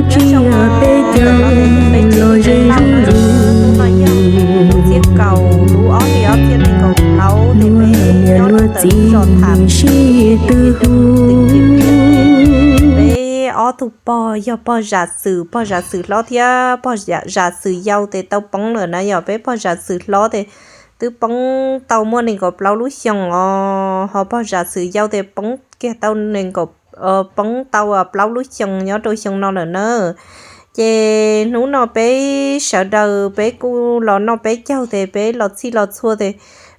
Tsis yog peb caug los ze zuj zus, lub no yog lub txhiab kaum lub ob hlis ob txhiab nees nkaum plaub, ces peb nyob rau ntawm lub zos Tham Xis, twb hu peb ob tug pog yog pog Zam Xwm, pog Zam Xwm hlob thiab pog Zam Xwm yau ces tau poob lawm na yom. Peb pog Zam Xwm hlob ces twb poob tau muaj nees nkaum plaub lub xyoos os, ho pog Zam Xwm yau ces poob kiag tau nees nkaum, poob tau plaub lub xyoos nyob rau xyoo no lawm na. Ces hnub no peb sawv daws peb kuj los noj peb caug ces peb los txhij los txhua ces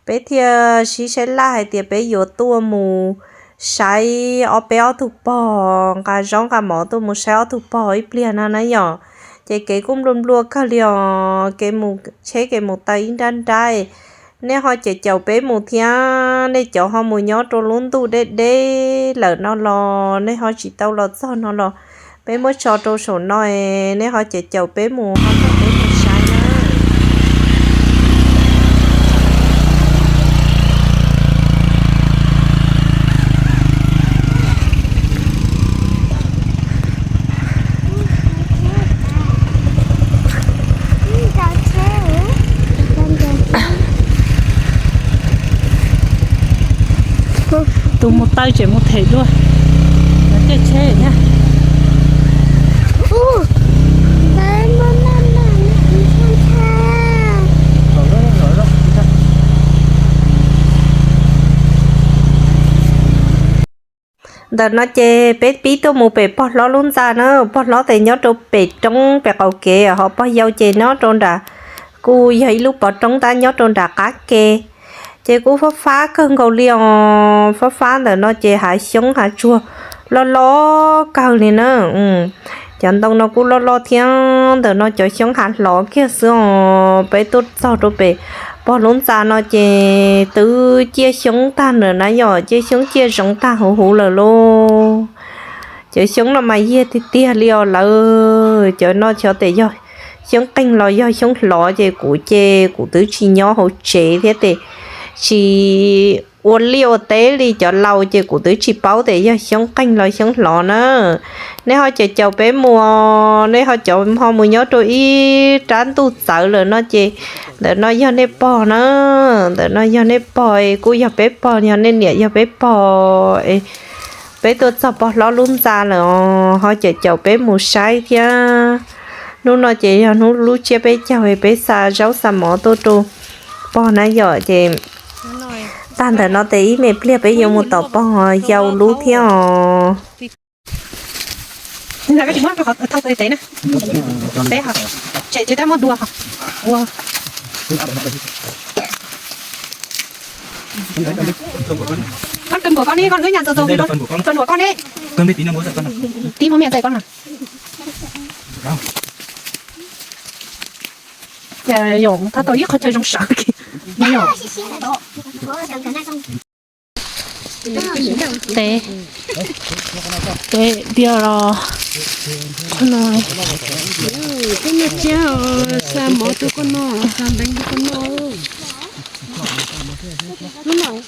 peb thiaj sib saib laj hais tias peb yuav tuaj mus saib ob peb ob tug pog, nqa zaub nqa mov tuaj mus saib ob tug pog ib pliag no na yom. Ces kev kuj nplua nplua kawg li os, kev mus tsheb kev mus taw ib nrab nrab. Nej ho caum caum peb mus thiab, nej cov ho mus nyob rau lub ntuj deb deb lawm no los nej ho tsis tau los txog no los peb muab tso rau saum no, nej ho caum caum peb mus ho tau peb mus saib na. Tus mus taw tseem mus them dua tej tsheb thiab. Ntawm no ces peb pib tuaj mus pem pog hlob lub ntxa na, pog hlob ces nyob rau pem roob pem qaum kev, ho pog yau ces nyob rau nram, kuj yog ib lub pov roob tab nyob rau nram qab ke. Ces kuj fab fab kawg nkaus li os, fab fab ntawm no ces hav xyoob hav tsuag loj loj kawg li na. Cov ntoo no kuj loj loj thiab, ntawm no cov xyoob hav hlov kiag xwb os. Peb tuaj txog rau pem pog lub ntxa no ces twb ciaj xyoob tag lawm na yom, ciaj xyoob ciaj zoov tag huv huv lawm lauj. Cov xyoob no mas yiag tiag tiag li os lawv, cov no xyov tes yog xyoob qeeg los yog xyoob hlov ces kuv ces kuv twb tsis nyob hauv tsev thiab tes tsis ua liaj ua teb li cov laus ces kuv twb tsis paub tes yog xyoob qeeg los xyoob hlov na. Nej ho caum caum peb mus, nej ho cov ho mus nyob rau ib rab ntuj txawv lawm no ces ntawm no yog nej pog na, ntawm no yog nej pog, kuj yog peb pog, yog nej niam yog peb pog. Peb tuaj txog pog hlob lub ntxa lawm os, ho caum caum peb mus saib thiab. Hnub no ces yog hnub lub tsiab peb caug, peb xa zaub xa mov tuaj rau pog na yom. Ces tag ntawm no tes ib me pliag peb yuav mus tom pog yau lub thiab os. Tes, tes diav los no. Koj noj tsiab, xa mov rau koj noj, xa nteev rau koj noj. Ntawd.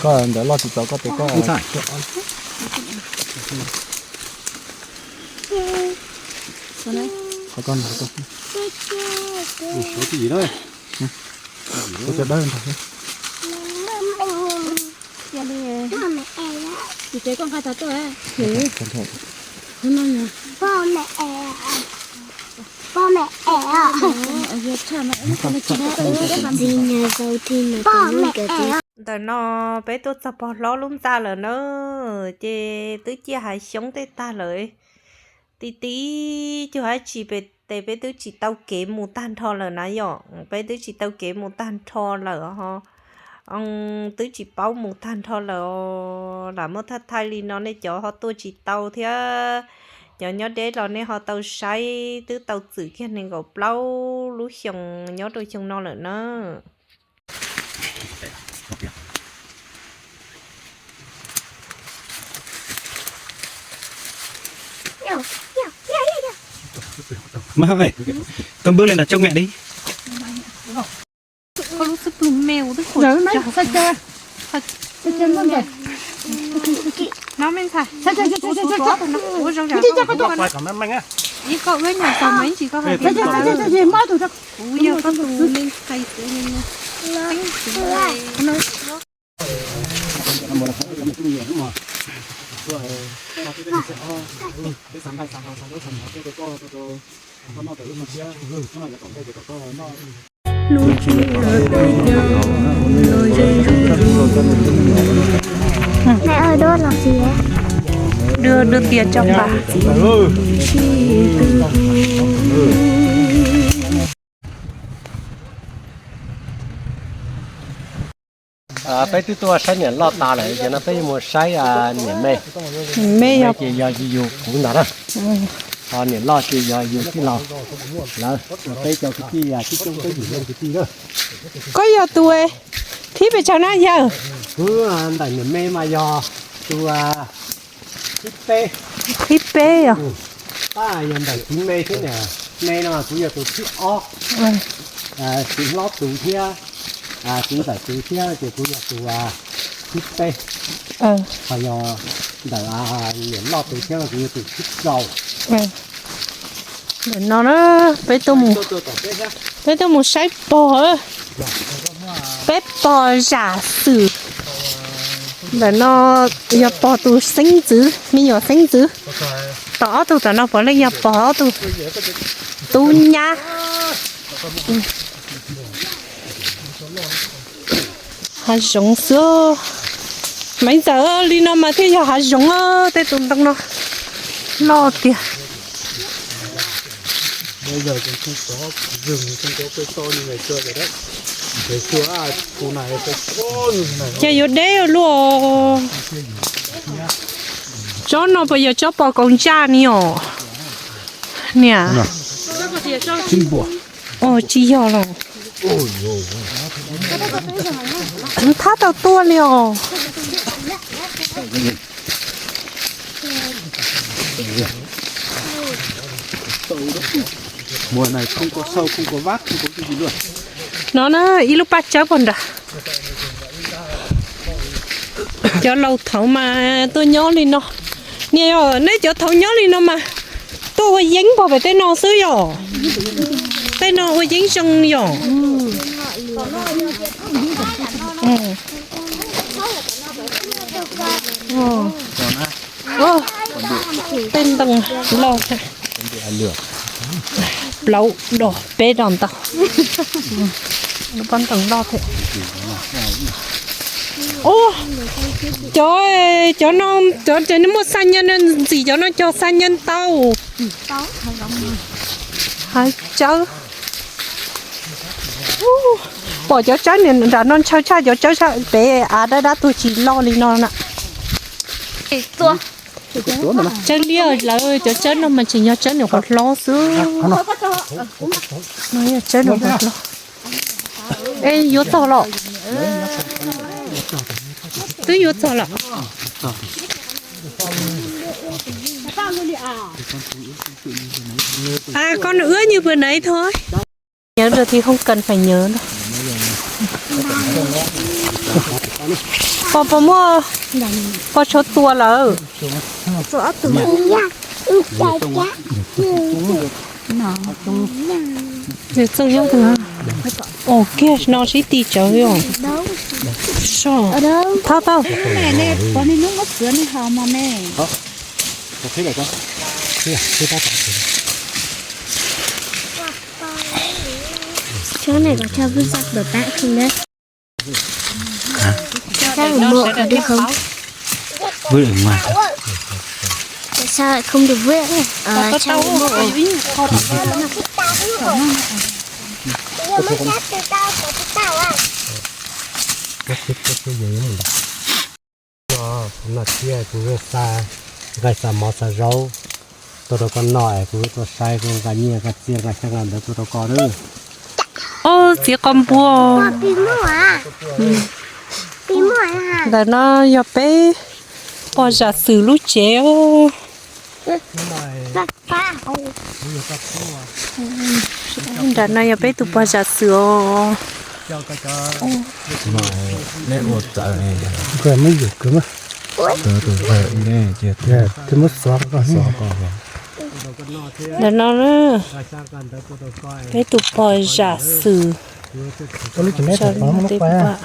Koj ntawd loj tsis txaus koj tes koj. Ntawm no peb tuaj txog pog hlob lub ntxa lawm na, ces twb ciaj hav xyoob tej tag lawm. Ti ti cuag dab tsi pem tes peb twb tsis tau kev mus tag nrho lawm na yom, peb twb tsis tau kev mus tag nrho lawm ho. Twb tsis paub mus tag nrho lawm os, lam muab thaij thaij li no nej cov ho tuaj tsis tau thiab. Cov nyob deb los nej ho tau saib twb tau txwm kiag nees nkaum plaub lub xyoo nyob rau xyoo no lawm na. Koj npwb li ntawm tsooj mem li. Ntawd na, xa chaw, xa chaw muaj ntawd. No me ntxhais, ua zoo zam koj ua nyuam tau mas ib ntsis koj hais tias kuv yog koj tus me ntxhais xwb. Nws ua dua los tias, dua dua tias tso npam. Peb twb tuaj saib niam loj tas lawm, ces no peb yuav mus saib niam me. Niam me yog, ces yog yus kuv ntag na. Ho niam loj ces yog yus tij laug lawv, peb cov kwv tij, tib coob peb yim leej kwv tij na. Koj yog tus thib pes tsawg na yawg? Kuv ntawm niam me mas yog tus thib peb. Thib peb os. Tab yog ntawm txiv me thiab niam me no kuv yog tus thib ob. Txiv hlob tus thiab, txiv ntxawm tus thiab ces kuv yog tus thib peb. Ho yog ntawm niam loj tus thiab kuv yog tus thib rau. Ntawm no na, peb tuaj mus, peb tuaj mus saib pog. Peb pog zam xwm. Ntawm no yog pog tus xeeb ntxwv, me nyuam xeeb ntxwv. Tom ob tug tom no puav leej yog pog ob tug tub nyab. Hav zoov xwb. Maiv Ntxawm, li no mas thiaj yog hav zoov, tej tus ntoo no loj tiag. Cas yuav deb luaj. Tsob no puas yog tsob pos kaus ntsaj ni os? Niam, tsis yog los. Thab tau tuaj li os. No na, ib lub paj tsawb pog nrad. Cov laus thaud mas tuaj nyob li no. Niam, neb cov thaud nyob li no mas tuaj ua yeeb pog pem tej no xwb yom? Tej no ua yeeb zoo yom? Tej ntoo loj, plaub dos peb dos ntau. Lub pob ntoo loj thiab. Ua, cov, cov no, cov, cov no muaj xa nyaw ntxim, cov no cog xa nyaw ntau. Hav tsawb. Pom cov tsawb nram no ntshaw tshaj cov tsawb pem av dab dab tuag tsis loj li no na. Tsawb liab lawm, cov tsawb no mas tseem yog tsawb nws qhuav hlob xwb. No yog tsawb nws qhuav hlob. Es yuav txog los? Twb yuav txog los? A, con nữa như vừa nãy thôi. Nhớ rồi thì không cần phải nhớ đâu. Pog, pog muaj, pog tshuav tua lawm. Nws txooj nyob twg? Ua kiag no sib ti tsawv os. Thab tau. Cái này có cho vứt rác ở bãi không đấy? Rác ở mộ có được không? Vứt ở ngoài. Tại sao lại không được vứt ở trong mộ? Kuv noj tsiab, kuv nqa xa mov xa zaub tuaj rau koj noj es kuv tuaj saib, kuv nqa nyiaj nqa txiaj nqa xyab nqa ntawv tuaj rau koj nawb. Ob txiv qos npua. Ntawm no yog peb pog zam xwm lub tsev. Nram no yog peb tus pog zam xwm os. Mas nej ua txawv ne, koj muab yus kawg mas, tus tus vawg ib ne ces thiaj muab xov koj xov koj. Ntawm no na, peb tus pog zam xwm. Lub tsev neb tau pov muab lub quaj.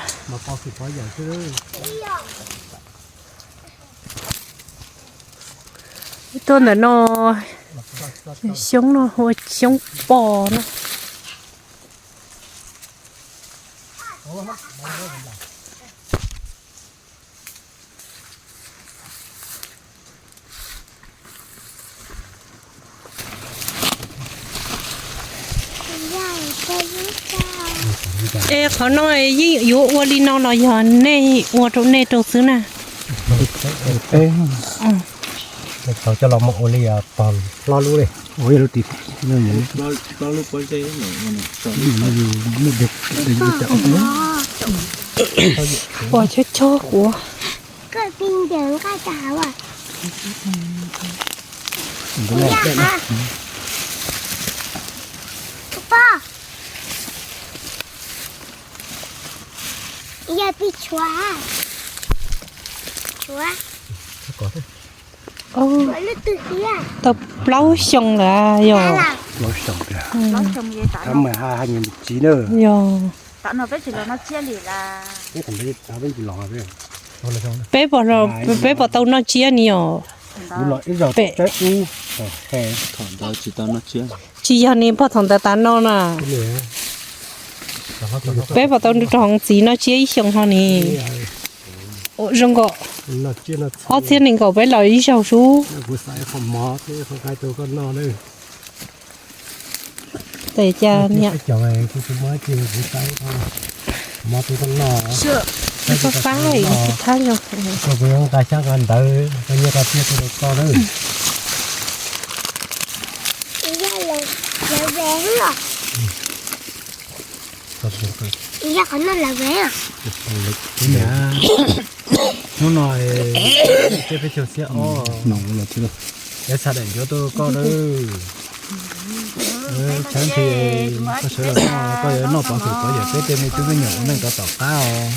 Tuaj ntawm no, xyoob no hu ua xyoob pos no. Es qhov no yeej yuav ua li no los yog nej ua rau nej rau xwb na? Peb tau coj los mus ua li pog hlob lub li. Ua lub tim pos chob chob kuv. Yog pis tshuav, tshuav, tshuav lub twg thiab? Tau plaub xyoo lawm yog. Plaub xyoo, tháng mười hai hai nghìn mười chín na. Yog. Peb puas, peb puas tau noj tsiab ni os? Pem, tsis yog ni, pog thaum ntawd tas no na. Peb puas tau rau hauv txiv noj tsiab ib xyoos ho ni? Zoo nkaus ob txhiab nees nkaum peb los ib zaug sub. Tes cas niam, kuv fab fab kuv nqa xyab nqa ntawv koj nyiaj koj txiag tuaj rau koj na. Hnub no tsiab peb caug xiab ob, peb xa daim ncuav tuaj rau koj na. Tshaib nqhis koj sawv los noj, koj yuav noj pov hwm pov yawm peb tej me tub me nyuam ua neej rau tom qab os.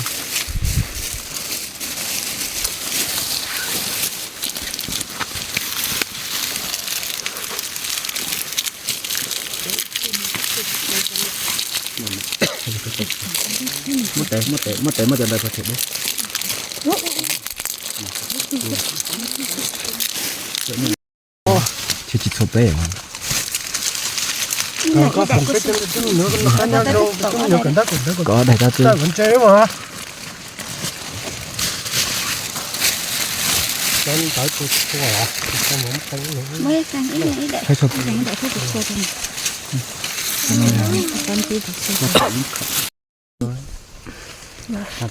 Muab tes, muab tes, muab tes, muab cov ntawd pov tseg. Tsis txhua peb. Koj daig tab twb.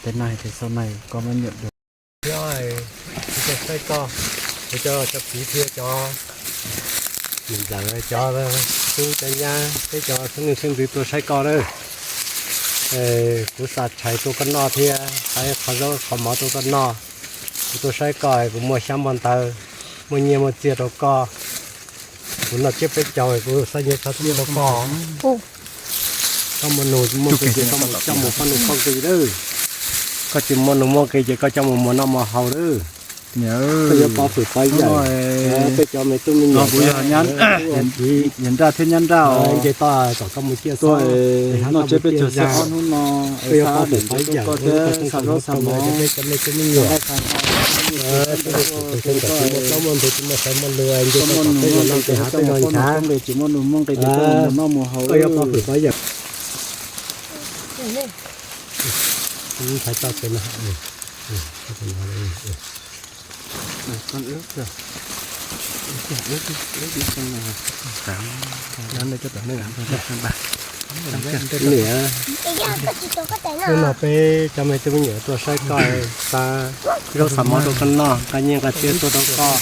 Tes no tes sau no koj muab nyuam dua. Thiab kuv tuaj saib koj, kuv cov, cov txiv thiab cov niam ntxawm, cov tub cov nyab, peb cov xeeb leej xeeb ntxwv tuaj saib koj na. Kuv xa tshais tuaj koj noj thiab xa qhov zaub qhov mov tuaj koj noj. Kuv tuaj saib koj, kuv muaj xyab muaj ntawv, muaj nyiaj muaj txiag rau koj. Kuv noj tsiab peb caug, kuv xa nyiaj xa txiag rau koj. Koj muaj nus muaj nqi ces koj coj mus pab nus pab nqi lawm. Koj tsis muaj nus muaj nqi ces koj coj mus muas noj muas haus lawm. Koj yuav pov hwm pov yawm peb cov me tub me nyuam, yawm nraj thiab nyab nraj os. Nce toj kom koj mus ciaj xob, noj tsiab peb caug xiab ob hnub no, koj yuav pov hwm pov yawm, koj thiab xa zaub xa mov, peb cov me tub me nyuam. Muaj plaub muaj ntug tsis muaj sawv muaj lus, nce toj kom peb yuav noj peb hav peb yuav ntshav. Tsis muaj nus muaj nqi ces koj mus noj mus haus, koj yuav pov hwm pov yawm. Niam, hnub no peb cov me tub me nyuam tuaj saib koj, xa zaub xa mov rau koj noj, nqa nyiaj nqa txiag tuaj rau koj.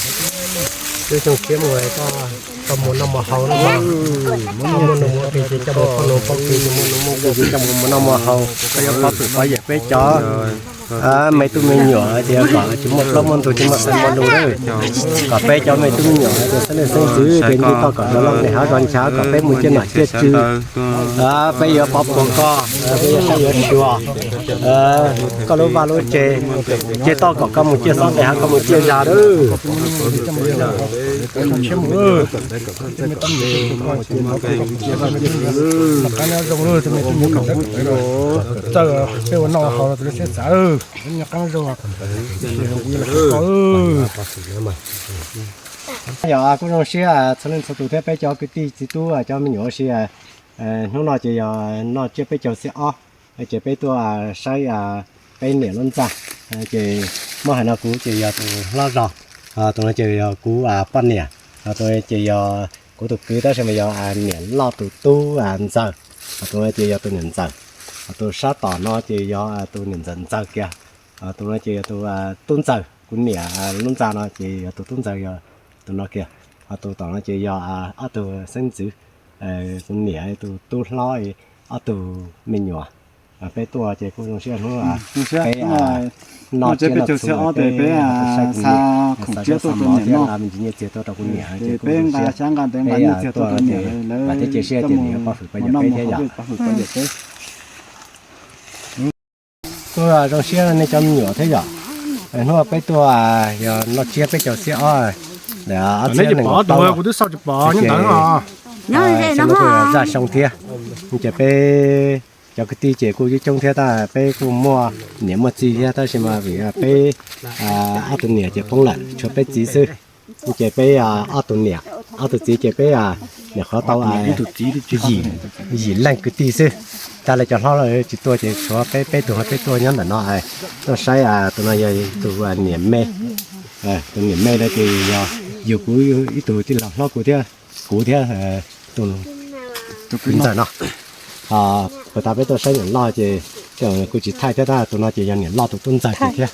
Lub xyoo tshiab mus koj, koj mus noj mus haus na, koj muaj nus muaj nqi ces coj mus pab nus pab nqi, muaj nus muaj nqi ces coj mus mus noj mus haus, koj yuav pov hwm pov yawm peb cov. Me tub me nyuam tias kom tsis muaj plaub muaj ntug tsis muaj xeeb muaj lus lawm, kom peb cov me tub me nyuam tias xeeb leej xeeb ntxwv tias nce toj kom zov loj nqis hav zov nchav kom peb mus ciaj nom ciaj tswv. Peb yuav pov puas koj, peb yuav saib yuav xyuas koj lub vaj lub tsev, nce toj kom koj mus ciaj xob nqis hav koj mus ciaj zag lawm. Peb ua noj ua haus rau lub siab xav, noj qab zoo. Yog kuj zoo siab txhua leej txhua tus thiab peb cov kwv tij txiv tub cov me nyuam ua si, hnub no ces yog noj tsiab peb caug xiab ob, ces peb tuaj saib peb niam lub ntxa, ces muab hais no kuv ces yog tus hlob zog, tus no ces yog kuv poj niam, tus no ces yog kuv tus kwv tab sis mas yog niam loj tus tub ntxawg, tus no ces yog tus niam ntxawm, tus sab tom no ces yog tus niam ntxawm ntxawg kiag, tus no ces yog tus tub ntxawg, kuv niam lub ntxa no ces yog tus tub ntxawg yog tus no kiag, ho tus tom no ces yog ob tug xeeb ntxwv, kuv niam tus tub hlob ob tug me nyuam. Peb tuaj ces kuj zoo siab hnub peb noj tsiab peb caug xiab ob tes peb xa khoom tsiab tuaj rau niam noj, me ntsis nyiaj txiag tuaj rau kuv niam ces peb nqa xyab nqa ntawv nqa nyiaj txiag tuaj rau niam lawv thiab cia siab tias niam yuav pov hwm pab yawm peb thiab yom. Kuj zoo siab nej cov me nyuam thiab yom. Hnub peb tuaj yog noj tsiab peb caug xiab ob, ob txhiab nees nkaum plaub, ces hnub no kuj yog zaj xyoo thiab, ces peb cov kwv tij ces kuj coob coob thiab tab peb kuj muaj niam muaj txiv thiab tab sis mas vim peb ob tug niam ces poob lawm tshuav peb txiv xwb, ces peb ob tug niam ob tug txiv ces peb nyuam qhuav tau yim leej kwv tij xwb. Tag lawv cov hlob lawm tsis tuaj ces tshuav peb peb tug peb tuaj nyob ntawm no, tuaj saib tus no yog tus niam me, tus niam me no ces yog yug kuv ib tug tij laug hlob kuv thiab, kuv thiab tus kwv ntxawg no. Puag ta peb tuaj saib niam loj ces kuj tsis thaij thiab tab tus no ces yog niam loj tus tub ntxawg kiag thiab,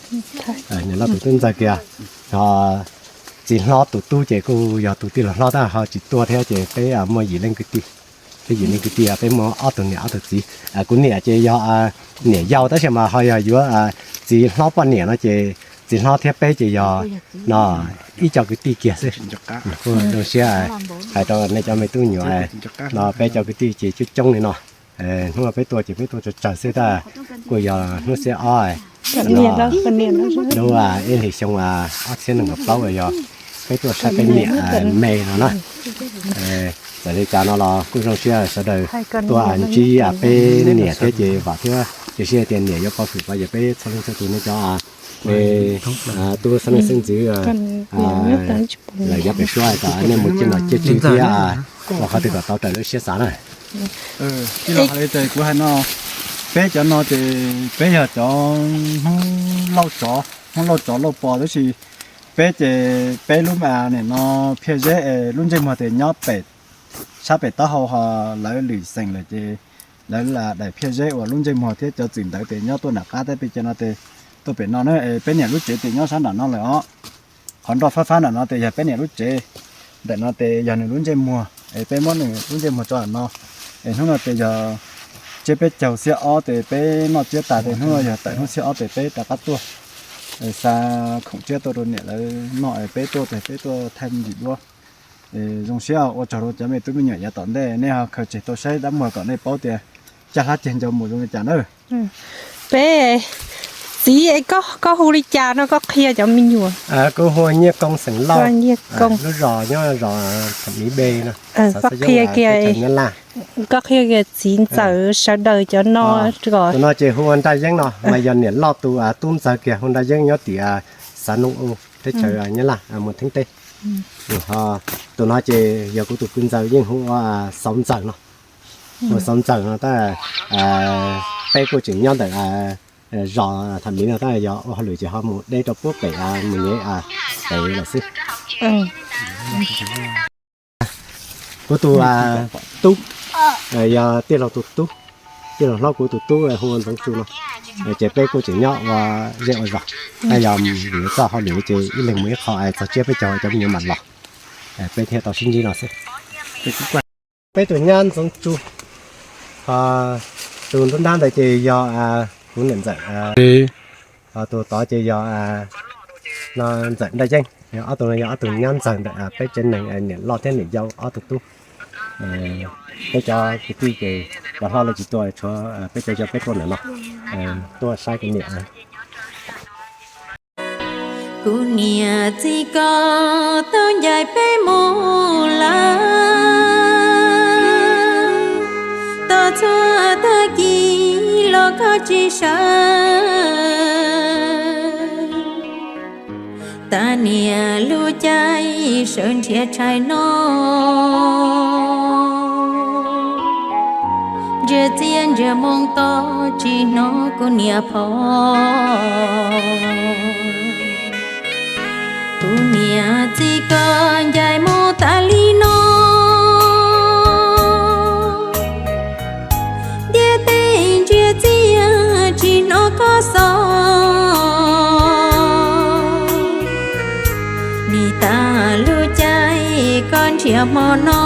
niam loj tus tub ntxawg kiag. Ho txiv hlob tus tub ces kuj yog tus tij laug hlob tab ho tsis tuaj thiab ces peb muaj yim leej kwv tij, peb yim leej kwv tij peb muaj ob tug niam ob tug txiv. Kuv niam ces yog niam yau tab sis mas ho yog yuav txiv hlob poj niam no ces txiv hlob thiab peb ces yog no ib co kwv tij kiag xwb. Kuj zoo siab hais rau nej cov me tub nyuam no peb cov kwv tij ces coob coob li no. Hnub no peb tuaj ces peb tuaj tsawg tsawg xwb tab kuj yog hnub xiab ob lub ib hlis xyoo ob txhiab nees nkaum plaub yog peb tuaj saib peb niam me no na. Txawm li cas no los kuj zoo siab sawv daws tuaj ntsib peb niam thiab ces vam thiab cia siab tias niam yuav pov hwm pab yawm peb txhua leej txhua tus nej cov tub xeeb leej xeeb ntxwv lawm nyob pem suab kom nej mus ciaj nom ciaj tswv thiab ua qhov twg kom tau raws lub siab xav na. Kuv hais no, peb cov no ces peb yog cov Hmoob lauj tsov, Hmoob lauj tsov lauj pos tab sis peb ces peb lub niam no Phiaj Zeb es lub ntsej muag ces nyob pem sab pem taub hau ho lawv lwm xeem lawm ces lawv daim Phiaj Zeb uas lub ntsej muag thiab cov txwm ntawd ces nyob tuaj nram qab teb pes cov no ces tuaj pem no na es peb niam lub tsev ces nyob sab nram no lawm os. Qhov nroj fab fab nram no ces yog peb niam lub tsev, ntawm no ces yog nws lub ntsej muag es peb muab nws lub ntsej muag tso ntawm no. Es hnub no ces yog tsiab peb caug xiab ob ces peb noj tsiab tas ces hnub no yog tawm hnub xiab ob ces peb rov qab tuaj xa khoom tsiab tuaj rau niam lawv noj es peb tuaj ces peb tuaj thaij me ntsis duab. Zoo siab ua tsaug rau cov me tub me nyuam yav tom ntej nej ho khaws tseg tau saib dab muag kom nej paub tias caj hlab ceg ncau mus zoo li cas na. Peb txiv, koj hu li cas no koj qhia cov me nyuam. Kuv hu Nyiaj Koob xeem Lauj, lub zos nyob zos Tham Miv Npe no, koj qhia kiag, koj qhia kiag txiv ntxawm sawv daws cov no. Tus no ces hu ua Nraj Yeeb no mas yog niam loj tus tub ntxawg kiag, hu Nraj Yeeb nyob tim xav Noog U teb chaws Nyab Laj mus Theeb Teb. Tus no ces yog kuv tus kwv ntxawg yeej hu ua Xauv Ntxawg no. Hu Xauv Ntxawg no tab peb kuj tseem nyob ntawm zos Tham Miv no tab yog ua hauj lwm ces ho mus deb rau puag pem Mus Nyev pem lawm xwb. Kuv tus tub, yog tij laug tus tub, tij laug hlob kuv tus tub hu ua Ntxoov Tsu no, ces peb kuj tseem nyob ua zej ua zos, tab yog vim txoj hauj lwm ces ib leeg mus ib qho es txog tsiab peb caug cov me nyuam mam los, peb thiaj tau sib ntsib no xwb. Peb tus nyab Ntxoov Tsu, ho tus nruab nrab ntawd ces yog kuv niam ntxawm. Ho tus tod ces yog no Ntxawm Nraj Yeeb. Ob tug no yog ob tug nyab ntxawg ntawm peb tsev neeg niam loj thiab niam yau ob tug tub. Peb cov kwv tij ces los hlob lawv tsis tuaj, tshuav peb cov yau peb tuaj ntawm no tuaj saib kuv niam. Kuv niam txiv koj tau ncaim peb mus lawm, tau txhua tag kis los koj tsis sawv. Tag niam lub caij sawv nrhiav tshais no, ntsia txiaj ntsia moo tos tsis hnov kuv niam phov. Kuv niam txiv koj ncaim mus tas li no, ntiaj teb ntsia txiaj tsis hnov koj xov. Nim tag lub caij koj nrhiav hmo no,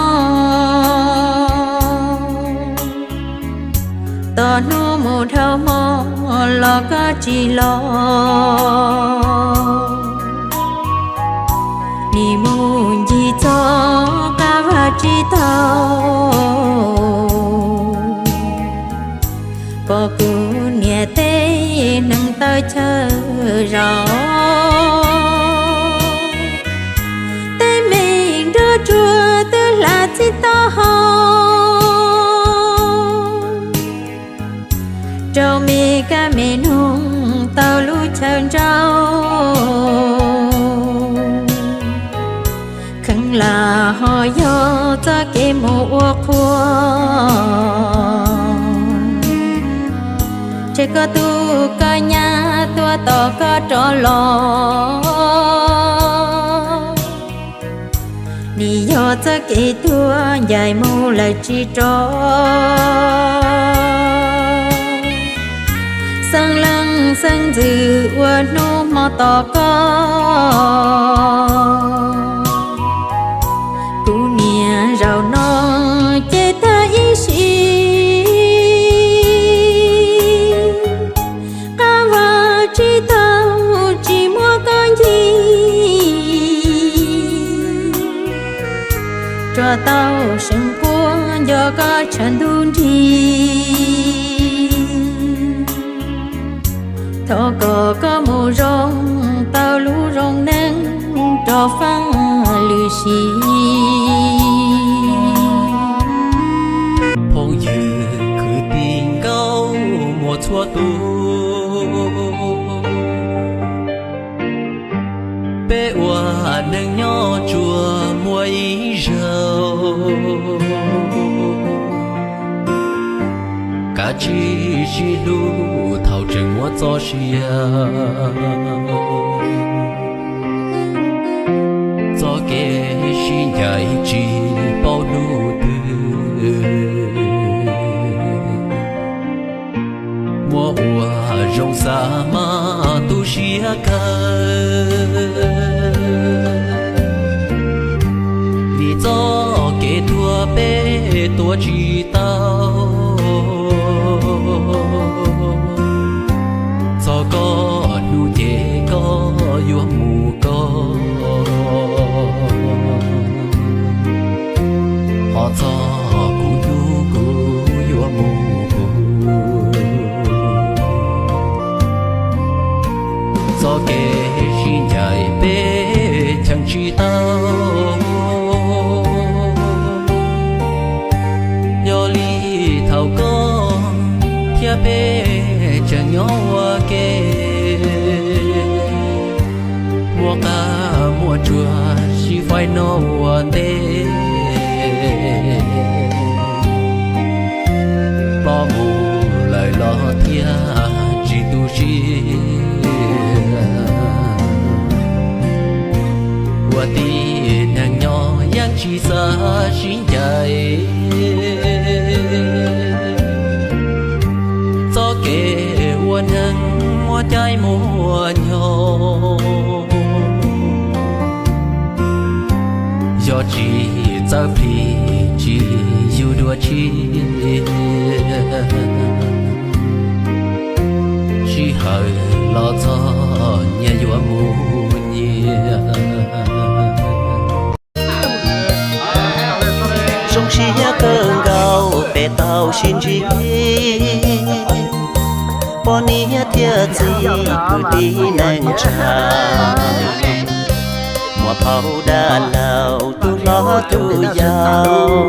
tos hnub mus dhau hmo los koj tsis los. Nim mus ncig txog qab vaj tsis tau, pom kuv niam tej hneev taw chaw zaum, tej me nruab tsuag twb hla txij taub hau. Rau me kab me noog tau lub chaw ntsauj, kheev lam ho yog txoj kev mus ua qhua. Tseg koj tub koj nyab tuaj tos koj rov los, nim yog txoj kev tuag ncaim mus lawm tsis rov. Xeeb leej xeeb ntxwv ua hnub hmo tos koj, kuv niam zaum no ces tag ib sim. Qab vaj tsis tau tsis muab koj ncig, tsuas tau seev quaj nco koj tshav ntuj nrig. Thov kom koj mus zoo tau lub zoo neej rov faaj lwm sim. Phooj ywg kwv tij nkauj muam txhua tus, peb ua neej nyob tsuas muaj ib zaug, kav tsij sib hlub thaum tseem muaj txoj sia. Txoj kev sib ncaim tsis paub hnub twg, muab ua zoo xav mas tu siab kawg. Vim txoj kev tuag peb tuav tsis tau, txog koj hnub ces koj yuav mus koj, ho txog kuv hnub kuv yuav mus kuv. Txoj kev sib ncaim peb cheem tsis tau, yog li thaum koj thiab peb tseem nyob ua ke, muaj qab muaj tsuag sib faib noj ua ntej, poj mus lawm los thiaj tsis tu siab. Ua tib neeg nyob yeej tsis xav sib ncaim, txoj kev ua neeg muaj caij muaj nyoog, yog tsis txawj plig tsis yug dua tshiab. Sij hawm los txog Poj niam thiab txiv kwv tij neej tsa, muam phauj dab laug tus hlob tus yau,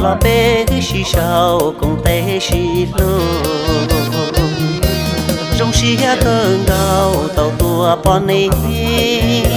los peb sib sau koom tes sib hlub. Zoo siab kawg nkaus tau tua poj niam